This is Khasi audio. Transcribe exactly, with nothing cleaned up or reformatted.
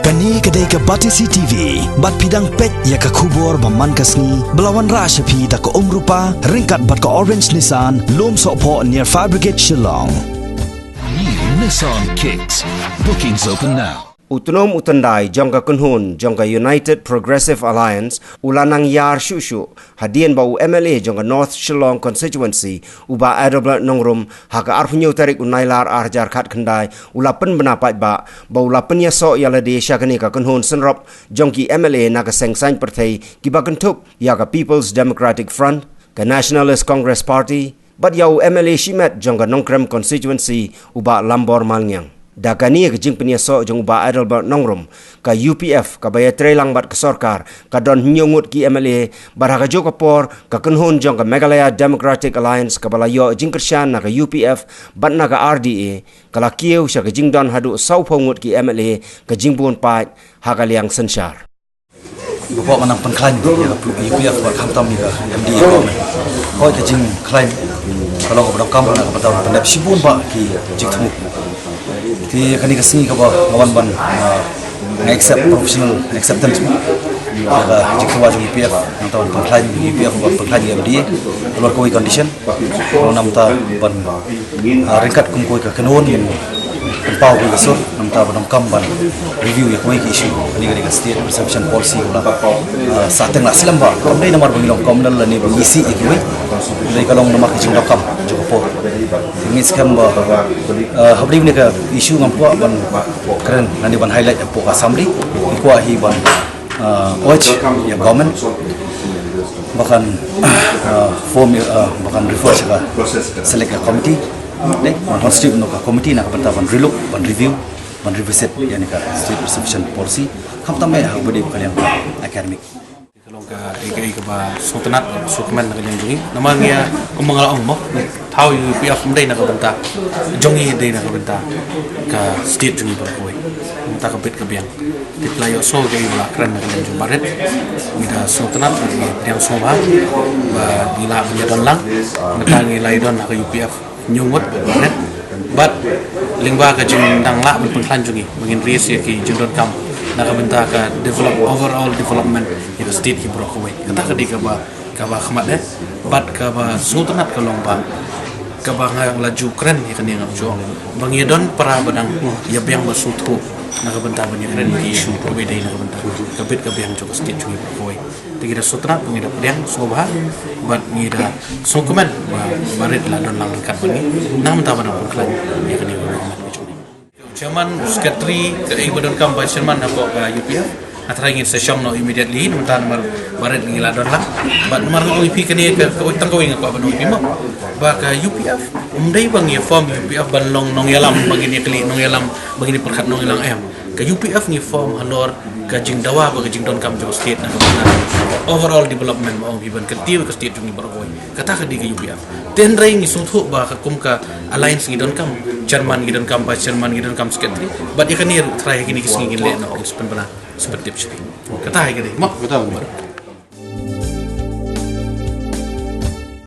Kane ka dei ka Batesi T V, bad phi dang peit ïa ka khubor ba man ka sngi, ba la wanrah sha phi da ka Umrupa, ryngkat bad ka Orange Nissan, Lum Sohphoh near Fire Brigade Shillong. New Nissan Kicks. Bookings open now. U Tnum u Tyndai jong ka kynhun jong ka United Progressive Alliance u la nang ïar shuh shuh hadien ba u M L A jong ka North Shillong Constituency, u Bah Adelbert Nongrum, ha ka arphew hynñiew tarik u Nailar ar hajar khatkhyndai, u la pynbna paidbah ba u la pynïasoh ïa lade sha kane ka kynhun synrop jong ki M L A na ka seng saiñ pyrthei kiba kynthup ïa ka People's Democratic Front, ka Nationalist Congress Party, bad ïa u M L A shimet jong ka Nongkrem Constituency, u Bah Lambor Malngiang. Da kane ka jingpynïasoh jong u Bah Adelbert Nongrum, ka U P F kaba ïatreilang bad ka sorkar ka don hynñiew ngut ki M L A, bad ha kajuh ka por ka kynhun jong ka Meghalaya Democratic Alliance kaba la ïoh jingkyrshan na ka U P F bad na ka R D A, ka la kiew sha ka jingdon haduh sawphew ngut ki M L A, ka jingbun paid ha ka liang synshar. Nga kwah ban pynkhlaiñ ïa ka U P F bad khamtam ïa ka M D A government. Hooid, ka jingkhlaiñ ka long kaba donkam na ka bynta ban pyndep shibun bah ki jingthmu. Te kane ka sngi kaba nga wan ban, ah, nga accept professional acceptance ïa ka jingthmu jong U P F, nangta ban pynkhlaiñ U P F, ban pynkhlaiñ ïa ka M D A halor kawei condition. Namta ban, ah, ryngkat kum kawei ka kynhun, ban pynpaw kawei ka sur, namta ban ong kam ban review ïa kawei ka issue. Kane ka dei ka state reservation policy, la, ah, sa teng la slem ba kam dei namar ba ngi long communal lane ba ngi sih ïa kiwei. Dei ka long namar ka jingdonkam jong ka por. Ngi skhem ba, ah, hapdeng kane ka issue ngam kwah ban kren lane ban highlight hapoh ka assembly. Ngi kwah hi ban, ah, urge ïa government ba kan, ah, form, ah, ba kan refer sha ka select committee, ne, ban constitute noh ka committee na ka bynta ban relook, ban review, ban revisit ïa kane ka state reservation policy. Khamtam eh ha kaba dei ka liang academic. Ka long kaei kaei kaba sngewtynnat, sngewkmen na ka liang jong ngi. Namar ngi ïa, kumba nga la ong mo, thaw ïa U P F ym dei na ka bynta jong ngi, dei na ka bynta ka state jong ngi baroh kawei. Mynta ka bit ka biang. Te phi la ïohsngew kaei ba la kren na ka liang jong Bah Rit. Ngi da sngewtynnat, ngi pdiang sngewbha ba ngi lah ban ïadon lang. Mynta ngi la ïadon ha ka U P F hynñiew ngut, Bah Rit. Bad lyngba ka jingdang lah ban pynkhlaiñ jong ngi ba ngin raise ïa ki jingdonkam na ka bynta ka develop, overall development ïa ka state ki baroh kawei. Kata ka dei kaba, kaba khmat eh. Bad kaba sngewtynnat ka long ba, kaba nga la ju kren ïa kane, nga ju ong ba ngi don para ba dang ïa biang ba sngewthuh na ka bynta ban ïa kren ïa ki issue kaba dei na ka bynta ka bit ka biang jong ka state jong ngi baroh kawei. Te ngi da sngewtynnat, ngi da pdiang sngewbha, bad ngi da sngewkmen ba Bah Rit la don lang ryngkat bad ngi na ka bynta ban pynkhlaiñ ïa kane ka government ka jong ngi. Chairman, secretary, kaei ba donkam, vice chairman hapoh ka U P F. Nga tharai ngin sa shong noh immediately, mynta namar Bah Rit ngi la don lang. Bad namar nga ong ïa phi kane ka, ka, tang kawei nga kwah ban ong ïa phi mo, ba ka U P F ym dei ba ngi form U P F ban long nongïalam, ba ngin ïa kylli nongïalam, ba ngin ïa pyrkhat nongïalam, em. Ka U P F ngi form halor ka jingdawa bad ka jingdonkam jong state na ka bynta overall development, ba ong phi, ban kyntiew ka state jong ngi baroh kawei. Kata ka dei ka U P F. Te hynrei ngi sngewthuh ba ka kum ka alliance ngi donkam chairman, ngi donkam vice chairman, ngi donkam secretary. Bad ïa kane ruh tharai ha kine ki sngi ngin leh noh, ngin sa pynbna, sa pyntip sha phi. Kata hi ka dei. Mo? Kata hi ka dei.